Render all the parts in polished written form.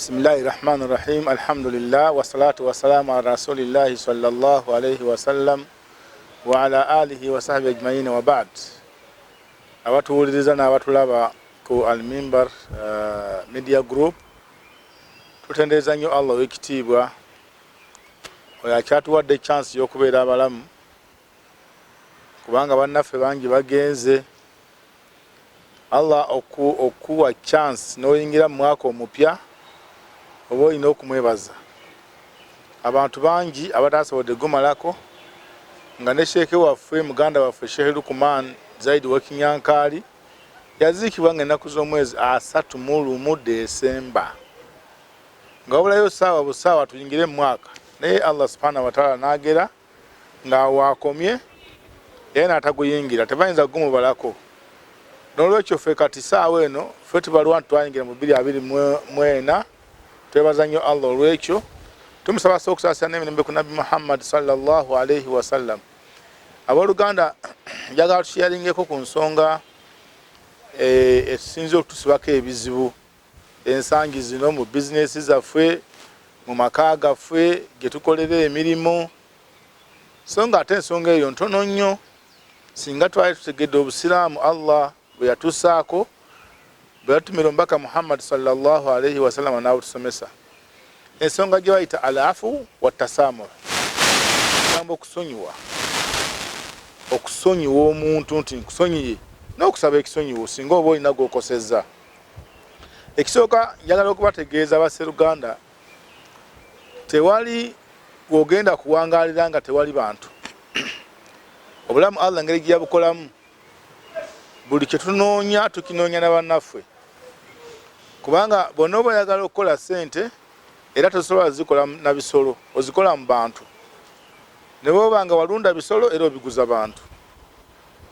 Bismillahi rahmani rahim alhamdulillah wassalatu wassalamu ala rasulillahi sallallahu alaihi wasallam wa ala alihi wa sahbihi ajmain wa ba'd. Abatuwuliriza n'abatulaba ku Almimbar Media Group, tutendereza nnyo Allah ow'ekitiibwa oyo akyatuwadde chance y'okubeera abalamu, kubanga bannaffe bangi bagenze. Allah okuwa chance n'oyingira mu mwaka omupya oba olina okumwebaza. Abantu bangi abatasobodde gumalako nga ne sheeke waffe, muganda waffe Sheikh Lukman Zaidi Wekinyankaali yaziikibwa nga ennaku z'omwezi 31 Desemba, nga wabulayo saawa busaawa tuyingire mu mwaka, naye Allah subhanahu wa ta'ala n'agera nga waakomye era n'ataguyingira, tebayinza kugumubalako. N'olwekyo ffe kati saawa eno ffe tubalwa nti twayingira mu 2024. Twebaza nnyo Allah olw'ekyo, tumusaba so okusaasira n'emirembe ku Nabbi Muhammad sallallahu alaihi wasallam. Abooluganda, njagala tusharingeko ku nsonga esinze okutusibako ebizibu ensangi zino mu bizinesi zaffe, mu maka gaffe gye tukolera emirimu, so nga ate ensonga eyo ntono nnyo singa twali tutegedde obusiraamu Allah bwe yatusaako, bwe yatumira omubaka Muhammad sallallahu alaihi wasallam n'abutusomesa. Ensonga gye bayita alafu watasamuh, gamba okusonyiwa, okusonyiwa omuntu nti nkusonyiye, n'okusaba ekisonyiwo singa oba olina gw'okosezza. Ekisooka njagala okubategeeza basseruganda, tewali w'ogenda kuwangaalira nga tewali bantu. Obulamu Allah engeri gye yabukolamu, buli kye tunoonya tukinoonya na bannaffe, kubanga bonna oba oyagala okukola ssente era tosobola zikola na bisolo, ozikola mu bantu. Ne bw'oba nga walunda bisolo era obiguza bantu.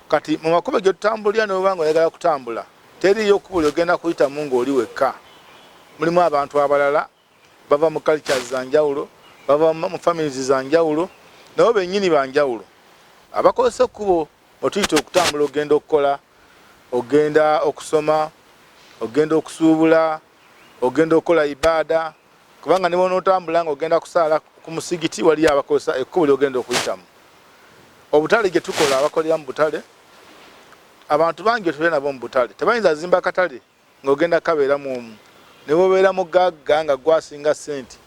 Kati mu makubo gye tutambulira, ne bw'oba nga oyagala kutambula, teriiyo kkubo ly'ogenda kuyitamu ng'oli wekka. Mulimu abantu abalala bava mu cultures za njawulo, bava mu families za njawulo, nabo bennyini ba njawulo abakozesa ekkubo otuyita okutambula, ogenda okukola, ogenda okusoma, ogenda okusuubula, ogenda okukola ibaada, kubanga ne bw'onootambula ng'ogenda kusaala ku musigiti waliyo abakozesa ekkubo ly'ogenda okuyitamu. Obutale gye tukola, abakolera mu butale, abantu bangi betubeera nabo mu butale, tebayinza zimba katale ng'ogenda kabeeramu omu. Ne bw'obeera mugagga nga gwasinga ssente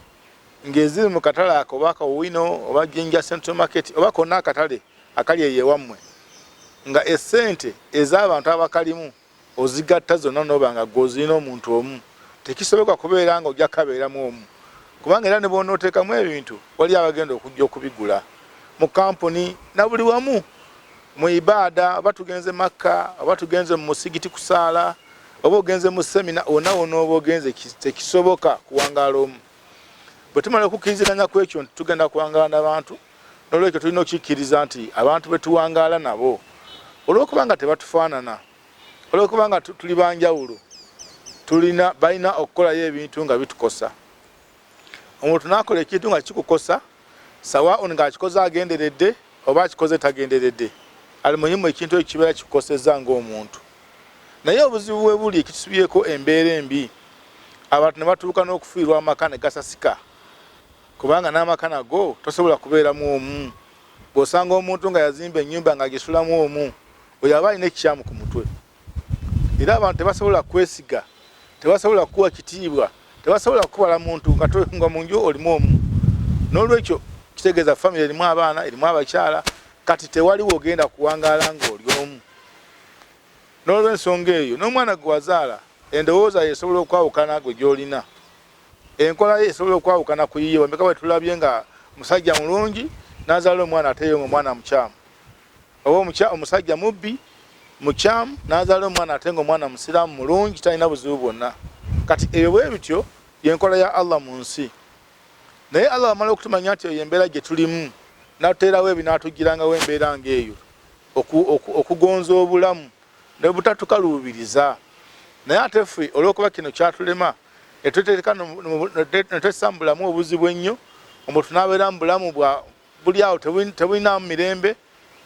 ng'eziri mu katale ako, oba Kawino oba Jinja Central Market oba konna akatale akali eyo ewammwe, nga essente ez'abantu abakalimu ozigatta zonna n'oba nga ggwe ozirina omuntu omu, tekisoboka kubeera nga ojja kukabeeramu omu, kubanga era ne bw'onooteekamu ebintu waliyo abagenda okujja okubigula mu kampuni na buli wamu. Mu ibaada, oba tugenze Makka, oba tugenze mu musigiti kusaala, oba ogenze mu semina, wonna wonna oba ogenze, tekisoboka kuwangaala omu. Bwe tumala okukkiriziganya ku ekyo nti tugenda kuwangaala n'abantu, n'olwekyo tulina okukikkiriza nti abantu be tuwangaala nabo, olw'okuba nga tebatufaanana, olw'okuba nga tuli banjawulo, tulina balina okukolayo ebintu nga bitukosa. Omuntu n'akola ekintu nga kikukosa, sawaun ng'akikoze agenderedde oba akikoze tagenderedde, alimuhimu ekintu ekyo kibeera kikukosezza ng'omuntu. Naye obuzibu we buli ekitusibyeko embeera embi, abantu ne batuuka n'okufiirwa amaka ne gasasika, kubanga n'amaka nago tosobola kubeeramu omu. Bw'osanga omuntu nga yazimba ennyumba ng'agisulamu omu, oyo aba alina ekikyamu ku mutwe. Era abantu tebasobola kwesiga, tebasobola kukuwa kitiibwa, tebasobola kukubala muntu nga mu nju olimu omu. N'olwekyo kitegeeza famire erimu abaana, erimu abakyala, kati tewaliwo ogenda kuwangaala ng'oli omu. N'olwensonga eyo n'omwana gwe wazaala endowooza ye esobola okwawukana gwe gy'olina, enkola ye esobola okwawukana ku yiyo. Bameka bwe tulabye nga musajja mulungi n'azaala omwana ate ye ng'omwana mukyamu, oba omusajja mubbi mukyamu n'azaala omwana ate ng'omwana musiraamu mulungi talina buzibu bwonna. Kati ebyo bwe bityo y'enkola ya Allah mu nsi. Naye Allah wamala okutumanya nti eyo embeera gye tulimu, n'atuteerawo ebinaatuggirangawo embeera ng'eyo okugonza obulamu ne butatukaluubiriza. Naye ate ffe olw'okuba kino kyatulema ne tweteeka ne twessa mu bulamu obuzibu ennyo, omuntu n'abeera mu bulamu bwa buli awo tebulinaamu mirembe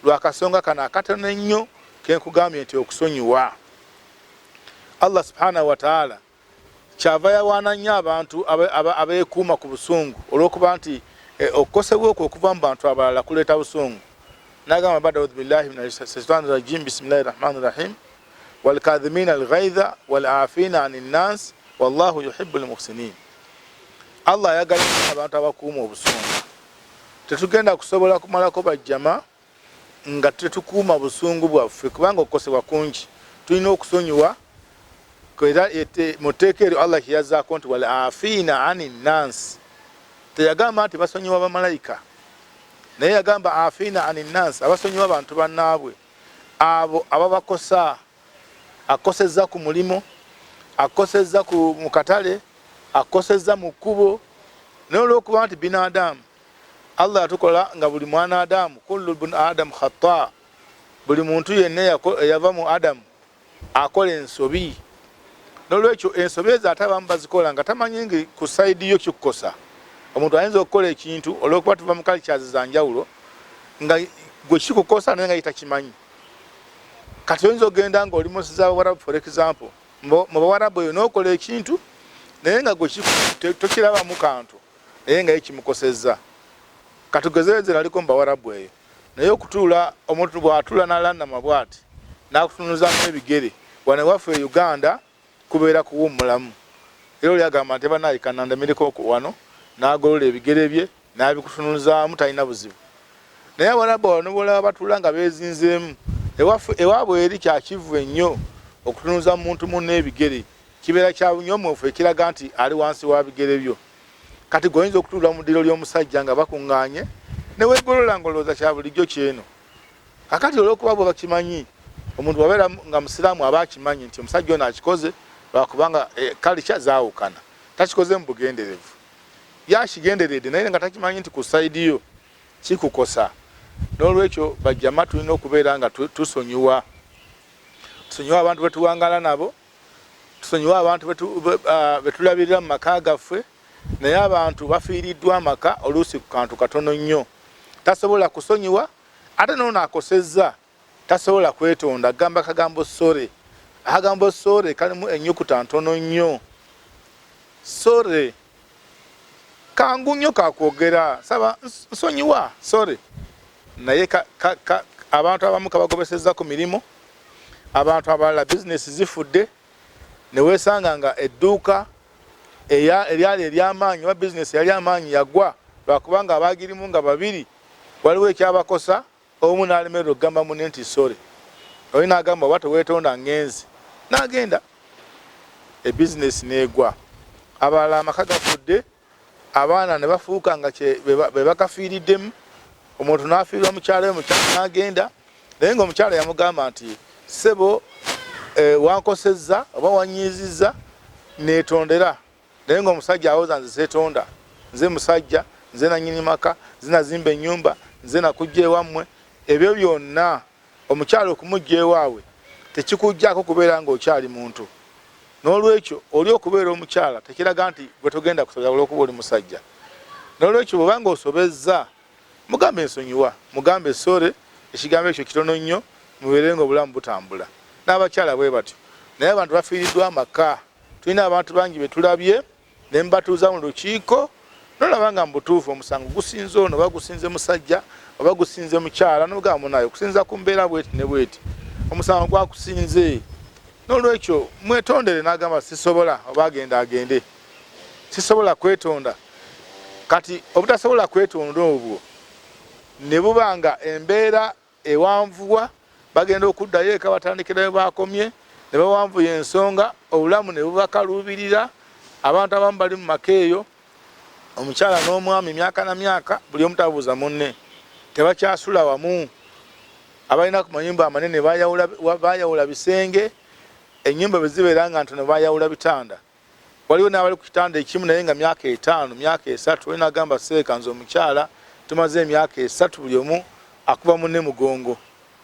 lwa kasonga kano akatono ennyo ke nkugambye nti okusonyiwa. Allah subhanahu wa ta'ala Kyava yawaana nnyo abantu abeekuuma ku busungu olw'okuba nti eh, okukosebwa okwo okuva mu bantu abalala kuleeta busungu. Nagamba bada audhu billahi min ashaitani rajim bismillahi rahmani rahim walkadhimina alghaidha walafina ani nnas wallahu yuhibu lmuhsinin. Allah ayagala abantu abakuuma obusungu. Tetugenda kusobola kumalako bajjama nga tetukuuma busungu bwaffe kubanga okukosebwa kungi. Tulina okusonyiwa era mu tteeka eryo Allah kyeyazaako nti wal afiina ani nnansi, teyagamba nti basonyiwa bamalayika, naye yagamba afiina ani nnansi, abasonyiwa bantu bannaabwe abo ababakosa. Akosezza ku mulimu, akosezza ku mu katale, akosezza mu kkubo, naye olw'okuba nti binadamu Allah yatukola nga buli mwana Adamu, kullu bun Adam khata, buli muntu yenna eyava mu Adamu akola ensobi. Nolwekyo ensobi ezo ate abamu bazikola nga tamanyi ngi ku sayidi yo kikukosa. Omuntu ayinza okukola ekintu olwokuba tuva mu cultures za njawulo nga gwe kikukosa naye nga ye takimanyi. Kati oyinza okugenda nga oli mu nsi z'Abawarabu, for example, mu Bawarabu eyo n'okola ekintu naye nga gwe tokirabamu kantu naye nga ye kimukosezza. Katugeze nze naliko mu Bawarabu eyo, naye okutuula omuntu bw'atuula n'alanama bw'ati n'akutunuzaamu ebigere, wano ewaffe e Uganda kubeera kuwummulamu. Era oli agamba nti bannaaye kanandamireko wano, n'agolola ebigere bye n'abikutunuzaamu talina buzibu. Naye Abawarabu wano bw'olaba batuula nga beezinzeemu, ewaffe ewaabwe eri kya kivvu ennyo okutunuza muntu munno ebigere. Kibeera kya bunyomoofu ekiraga nti ali wansi wa bigere byo. Kati gwe oyinza okutuula mu ddiiro ly'omusajja nga bakuŋŋaanye ne weegolola ng'olowooza kya bulijjo ky'eno. Kaakati olw'okuba bo bakimanyi, omuntu bw'abeera nga Musiraamu aba akimanyi nti omusajja ono akikoze lwakubanga kalica zaawukana, takikoze mu bugenderevu. Ye akigenderedde naye nga takimanyi nti ku sayidi yo kikukosa. N'olwekyo bajama tulina okubeera nga tusonyiwa, tusonyiwe abantu be tuwangaala nabo. Tusonyiwe abantu betulabirira mu maka gaffe, naye abantu bafiiriddwa amaka oluusi ku kantu katono nnyo. Tasobola kusonyiwa, ate n'ono akosezza tasobola kwetonda gamba kagambo sorry. Akagambo sorry kalimu ennyukuta ntono nnyo. Sorry kangu nnyo kakwogera, saba nsonyiwa sorry, naye abantu abamu kabagobesezza ku mirimu. Abantu abalala bizinesi zifudde ne weesanga nga edduuka eryali ery'amaanyi oba bizinesi eyali amaanyi yagwa lwakubanga abaagirimu nga babiri waliwo ekyabakosa, omu n'alemererwa okugamba munne nti sorry, oli n'agamba oba teweetonda ngenze, n'agenda ebizinesi n'egwa. Abalala amaka gafudde, abaana ne bafuuka nga be bakafiiriddemu, omuntu n'afiirwa mukyala we, mukyala n'agenda, naye ng'omukyala yamugamba nti ssebo eh, wankosezza oba wanyiizizza neetondera, naye ng'omusajja awoza nze seetonda, nze musajja, nze nanyini maka, nze nazimba ennyumba, nze nakujja ewammwe. Ebyo byonna omukyala okumujja ewaabwe tekikujjaako kubeera ng'okyali muntu. N'olwekyo oli okubeera omukyala tekiraga nti gwe togenda kusobya olw'okuba oli musajja. N'olwekyo bw'oba ng'osobezza mugambe nsonyiwa, mugambe sorry, ekigambo ekyo kitono nnyo mubeere ng'obulamu butambula. N'abakyala bwe batyo. Naye abantu bafiiriddwa amaka. Tulina abantu bangi be tulabye ne mbatuuza mu lukiiko nolaba nga mu butuufu omusango gusinze ono oba gusinze musajja oba gusinze mukyala, nogamba munaye okusinza ku mbeera bweti ne bweti omusango gwakusinze, n'olwekyo mwetondere. N'agamba sisobola, oba agenda agende, sisobola kwetonda. Kati obutasobola kwetonda obwo ne buba nga embeera ewanvuwa, bagenda okuddayo eka batandikira we baakomye ne bawanvuya ensonga, obulamu ne bubakaluubirira. Abantu abamu bali mu maka eyo, omukyala n'omwami myaka na myaka, buli omu tabuuza munne, tebakyasula wamu. Abalina ku mayumba amanene bayawula bisenge, ennyumba bwe zibeera nga ntono bayawula bitanda. Waliwo n'abali ku kitanda ekimu naye nga myaka etaano, myaka esatu. Oli n'agamba seeka nze omukyala tumaze emyaka esatu buli omu akuba munne mugongo.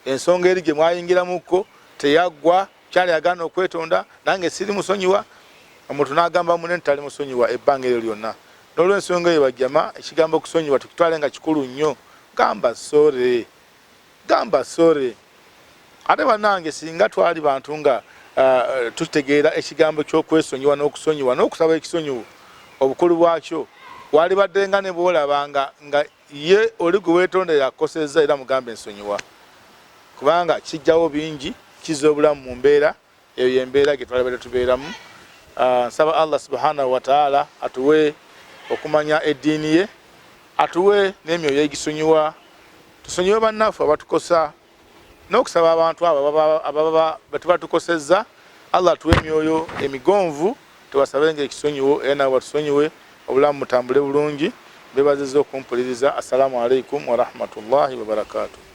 Ensonga eri gye mwayingiramukko teyaggwa, mukyala yagaana okwetonda nange siri musonyiwa. Omuntu n'agamba munne nti tali musonyiwa ebbanga eryo lyonna. N'olwensonga eyo bajjama ekigambo okusonyiwa tukitwale nga kikulu nnyo. Gamba sorry. Gamba sorry. Ate banange singa twali bantu nga Tutegeera ekigambo ky'okwesonyiwa n'okusonyiwa n'okusaba ekisonyiwo obukulu bwakyo. Walibadde nga ne bwolaba nga ye oli gwe weetondera akukosezza, era mugambe nsonyiwa, kubanga kijjawo bingi, kizza obulamu mu mbeera eyo. Yembeera gye twalibadde tubeeramu. Nsaba Allah subhanahu wataala atuwe okumanya eddiini ye, atuwe n'emyoyo egisonyiwa, tusonyiwe bannaffe abatukosa, n'okusaba abantu abo ababa betubatukosezza, Allah atuwe emyoyo emigonvu tubasabenga ekisonyiwo, era nabo batusonyiwe, obulamu butambule bulungi. Mbebaziza okumpuliriza. Assalamu alaikum warahmatullahi wabarakatuh.